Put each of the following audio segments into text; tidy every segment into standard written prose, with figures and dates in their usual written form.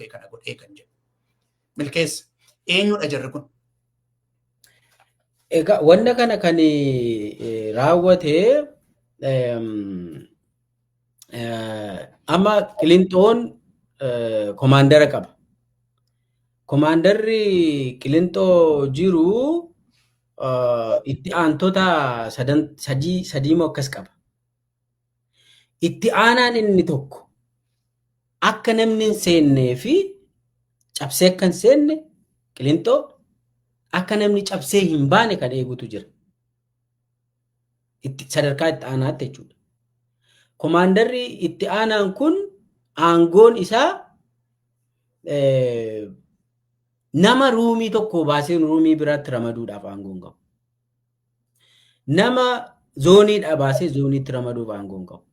Kana godhee kan jedhu. Milkeessa, eenyudha jarri kun? Egaa wanna kana kan raawwate amma Qilinxoon komaandara qaba. Komaandarri Qilinxoo jiru itti aantota sadii sadii moo akkas qaba. Itti aanaan inni tokko akka namni hin seennee fi cabsee akka hin seenne Qilinxoo akka namni cabsee hin baane kan eegutu jira. Itti sadarkaa itti aanaatti jechuudha. Komaandarri itti aanaan kun aangoon isaa nama ruumii tokko baasee ruumii biraatti ramaduudhaaf aangoo hin qabu. Nama zooniidhaa baasee zooniitti ramaduuf aangoo hin qabu.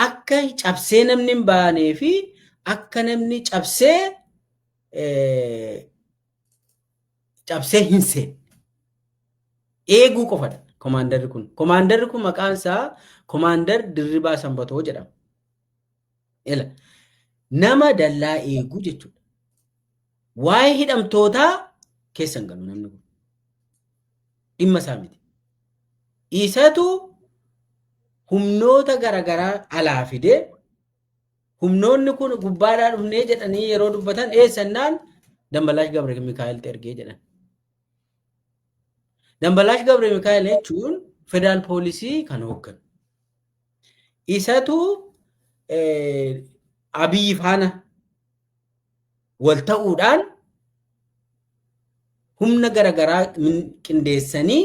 Akka cabsee namni hin baanee fi akka namni cabsee cabsee hin seenne eeguu qofadha komaandarri kun. Komaandarri kun maqaan isaa Komaandar Dirribaa Sanbatoo jedhama. Ela nama dallaa eeguu jechuudha. Waa'ee hidhamtootaa keessa hin galu namni kun. Dhimma isaa miti. Isatu humnoota garaagaraa alaa fidee humnoonni kun gubbaadhaa dhufnee jedhanii yeroo dubbatan eessannaan Dambalaash Gabre Mikaa'elti ergee jedhan. Dambalaash Gabre Mikaa'el jechuun federaal poolisii kan hoogganu. Isatu Abiyyi faana wal ta'uudhaan humna garaagaraa qindeessanii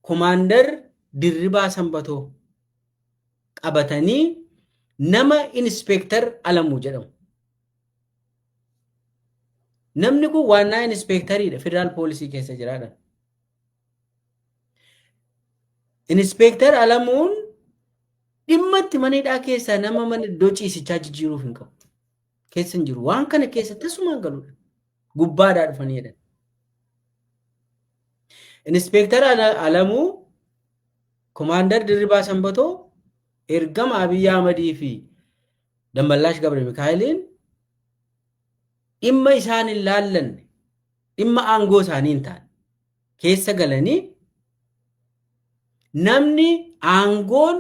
Komaandar Dirribaa Sanbatoo qabatanii nama Inispeektar Alamuu jedhamu. Namni kun waannaa inispeektariidha, federaal poolisii keessa jiraadha. Inispeektar Alamuun dhimma itti mana hidhaa keessaa nama mana iddoo ciisichaa jijjiiruuf hin qabu. Keessa hin jiru. Waan kana keessa tasumaan galuudha. Gubbaadhaa dhufanii jedhan. Inispeektar Alamuu, Komaandar Dirribaa Sanbatoo ergama Abiyyi Ahmadii fi Dammallaash Gabre Mikaa'eliin dhimma isaan hin laallanne, dhimma aangoo isaanii hin taane keessa galanii namni aangoon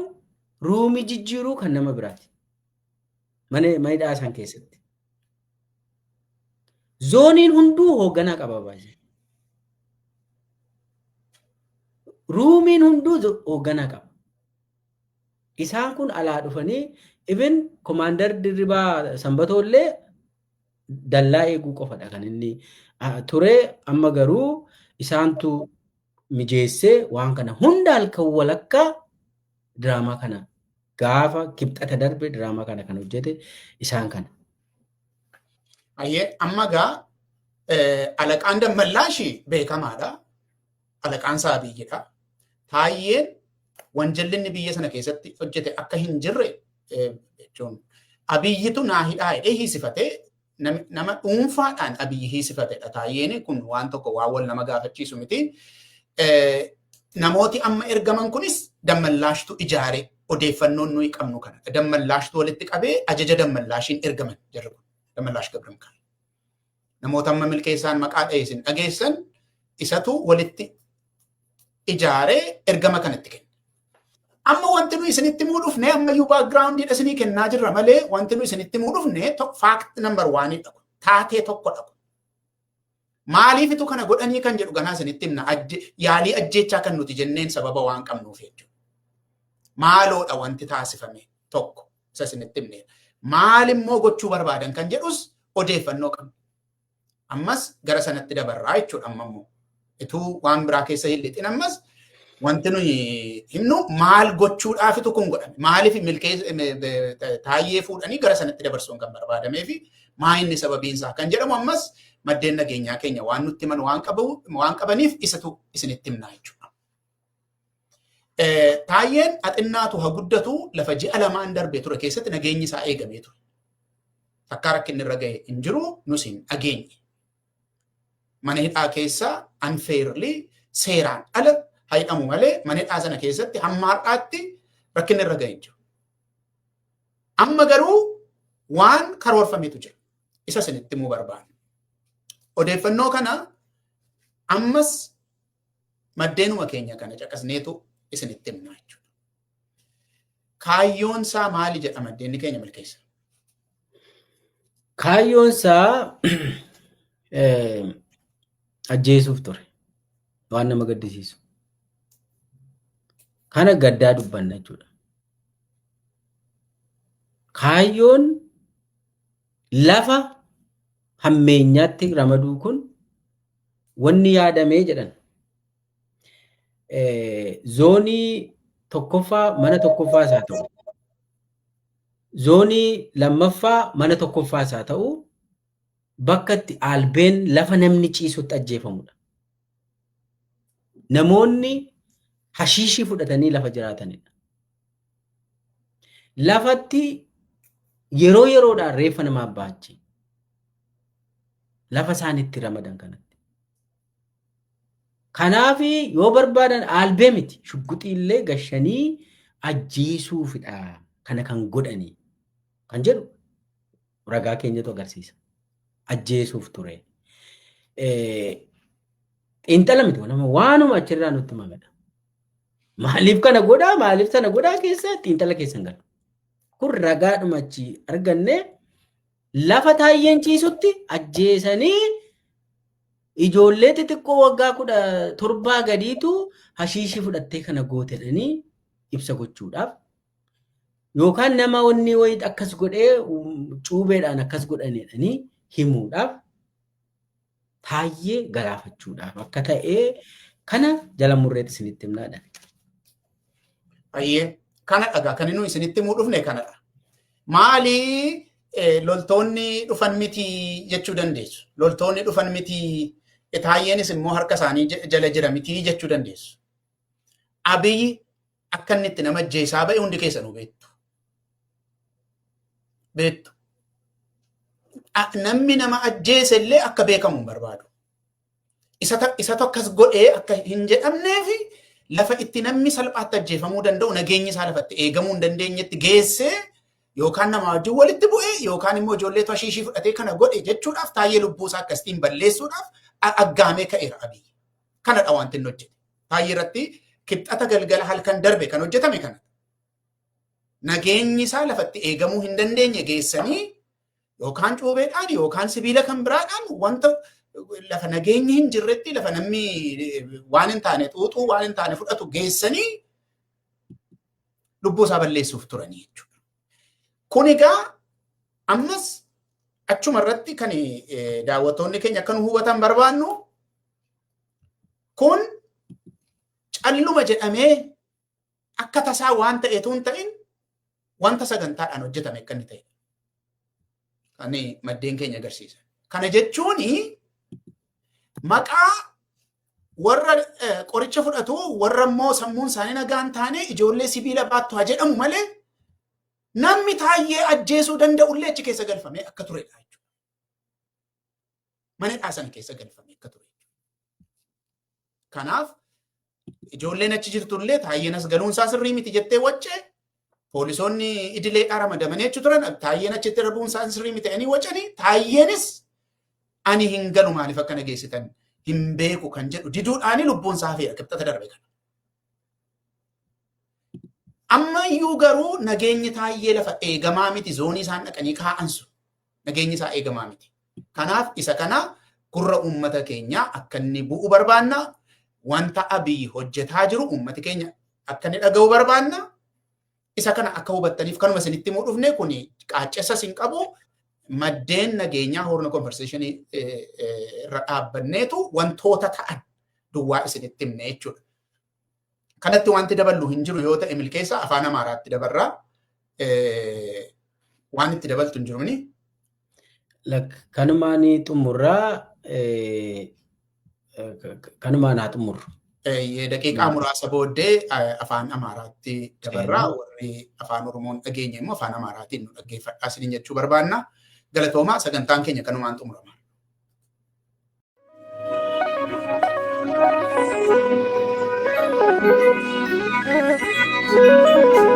ruumii jijjiiruu kan nama biraati. Mana hidhaa isaan keessatti. Zooniin hunduu hoogganaa qaba baay'ee. Ruumiin hunduu hoogganaa qaba. Isaan kun alaa dhufanii even Komaandar Dirribaa Sanbatoo illee dallaa eeguu qofadha kan inni ture. Amma garuu isaantu mijeessee waan kana hunda halkan walakkaa diraamaa kana gaafa Kibxata darbe diraamaa kana kan hojjete isaan kana. Ayyee, amma gaa alaqaan Dammallaashi beekamaadha. Alaqaan isaa Abiyyidha. Taayyeen wanjalli inni biyya sana keessatti hojjete akka hin jirre jechuun Abiyyitu naa hidhaa jedhee hiisifatee nama dhuunfaadhaan Abiyyi hiisifatedha. Taayyeen kun waan tokko waan wal nama gaafachiisu miti. Namooti amma ergaman kunis Dammallaashtu ijaare, odeeffannoon nuyi qabnu kana. Dammallaashtu walitti qabee ajaja Dammallaashiin ergaman jarri kun. Dammallaash Gabramikaa'el. Namoota amma Milkeessaan maqaa dhahe isin dhageessan isatu walitti ijaaree ergama kanatti kenne. Amma wanti nuyi isinitti himuu dhufne, ammayyuu backgroundiidha isinii kennaa jirra malee, wanti nuyi isinitti himuu dhufne fact number oneidha. Taatee tokkodha. Maaliifitu kana godhanii kan jedhu ganaa isinitti himna. Yaalii ajjeechaa kan nuti jenneen sababa waan qabnuuf jechuudha. Maaloodha wanti taasifame tokko isa isinitti himne. Maal immoo gochuu barbaadan kan jedhus odeeffannoo qabna. Ammas gara sanatti dabarraa jechuudha amma immoo. Ituu waan biraa keessa hin lixin ammas wanti nuyi himnu maal gochuudhaafitu kun godhame. Maaliif milkee Taayyee fuudhanii gara sanatti dabarsuun kan barbaadamee fi maa inni sababiinsaa kan jedhamu ammas maddeen nageenyaa keenya waan nutti himan waan qabu waan qabaniif isatu isinitti himnaa jechuudha. Taayyeen axinnaatu haa guddatu lafa ji'a 2n darbe ture keessatti nageenyi isaa eegamee ture. Takkaa rakkinni irra ga'e hin jiru, nus hin dhageenye. Mana hidhaa keessa unfairly seeraan ala haa hidhamu malee mana hidhaa sana keessatti hamma har'aatti rakkinni irra ga'e hin jiru. Amma garuu Waan karoorfametu jira. Isa isinitti himuu barbaanna. Odeeffannoo kana ammas maddeenuma keenya kana caqasneetu isinitti himna jechuudha. Kaayyoon isaa maali jedha maddeenni keenya milkeessa? Kaayyoon isaa ajjeesuuf ture. Waan nama gaddisiisu. Kana gaddaa dubbanna jechuudha. Kaayyoon lafa hammeenyaatti ramaduu kun wanni yaadamee jedhan. Zoonii tokkoffaa mana tokkoffaa isaa ta'u. Zoonii lammaffaa mana tokkoffaa isaa ta'u bakka itti albeen lafa namni ciisutti ajjeefamudha. Namoonni hashiishii fudhatanii lafa jiraatanidha. Lafatti yeroo yeroodhaan reeffa namaa baachi. Lafa isaan itti ramadan kanatti. Kanaaf yoo barbaadan albee miti shugguxii illee gashanii ajjeesuufidha kana kan godhanii kan jedhu ragaa keenyatu agarsiisa. Ajjeesuuf ture. Xiinxala miti waanuma achirraa nutti himamedha. Maaliif kana godhaa maaliif sana godhaa keessa xiinxala keessa hin galu. Kun ragaadhuma achi arganne lafa taayyeen ciisutti ajjeesanii ijoollee xixiqqoo waggaa 17 gadiitu hashiishii fudhattee kana gootedhanii ibsa gochuudhaaf yookaan nama wanni wayii akkas godhee cuubeedhaan akkas godhanidhanii himuudhaaf taayyee galaafachuudhaaf akka ta'ee kana jala murreetti isinitti himnaadha. Ayyee kana dhagaa kan inni isinitti himuu dhufne kanadha. Maali loltoonni dhufan miti jechuu dandeessu. Loltoonni dhufan miti taayyeenis immoo harka isaanii jala jira miti jechuu dandeessu. Abiyyi akka inni itti nama ajjeesaa ba'e hundi keessanuu beektu. Beektu. Namni nama ajjeese illee akka beekamu hin barbaadu. Isatu akkas godhee akka hin jedhamneefi lafa itti namni salphaatti ajjeefamuu danda'u nageenyi isaa lafatti eegamuu hin dandeenyetti geessee yookaan nama wajjin walitti bu'ee yookaan immoo ijoollee hashiishii fudhatee kana godhe jechuudhaaf taayyee lubbuu isaa akkasitiin balleessuudhaaf aggaamee ka'eera Abiyyi. Kanadha wanti inni hojjete. Taayyee irratti kibxata galgala halkan darbe kan hojjetame kana. Nageenyi isaa lafatti eegamuu hin dandeenye geessanii yookaan cuubeedhaan yookaan sibiila kan biraadhaan wanta lafa nageenyi hin jirretti lafa namni waan hin taane xuuxuu waan hin taane fudhatu geessanii lubbuu isaa balleessuuf turanii jechuudha. Kun egaa ammas achuma irratti kan daawwattoonni keenya akka nu hubatan barbaannu kun calluma jedhamee akka tasaa waan ta'etu hin ta'in wanta sagantaadhaan hojjetame akka inni ta'e. Kan maddeen keenya agarsiisa. Kana jechuun maqaa warra qoricha fudhatu warra immoo sammuun isaanii nagaa hin taane ijoollee sibiila baattu haa jedhamu malee namni taayyee ajjeesuu danda'ullee achi keessa galfamee akka turedha jechuudha. Mana hidhaa sana keessa galfamee akka ture. Kanaaf ijoolleen achi jirtullee taayyeen as galuun isaa sirrii miti jettee waccee poolisoonni idileedhaa ramadamanii achi turan taayyeen achitti darbuun isaa sirrii miti jedhanii wacanii taayyeenis ani hin galu maaliif akkana geessitan hin beeku kan jedhu diduudhaani lubbuun isaa hafeera kibxata darbe kana. Ammayyuu garuu nageenyi taayyee lafa eegamaa miti zoonii isaan dhaqanii kaa'an sun nageenyi isaa eegamaa miti. Kanaaf isa kana gurra uummata keenyaa akka inni bu'u barbaanna. Wanta Abiyyi hojjetaa jiru uummati keenya akka inni dhaga'u barbaanna. Isa kana akka hubattaniif kanuma isinitti himuu dhufne kuni qaaccessas hin qabu. Maddeen nageenyaa Horn Conversation irra dhaabbanneetu wantoota ta'an duwwaa isinitti himne jechuudha. Kanatti wanti daballu hin jiru yoo ta'e milkeessa afaan Amaaraatti dabarraa. Waan itti dabaltu hin jiru. Kanumaan xumurraa kanumaan haa xumurru. Daqiiqaa muraasa booddee afaan Amaaraatti dabarraa warri afaan Oromoon dhageenye immoo afaan Amaaraatiin nu dhaggeeffadhaa isiniin jechuu barbaanna. Galatoomaa sagantaan keenya kanumaan xumurama. Thank you.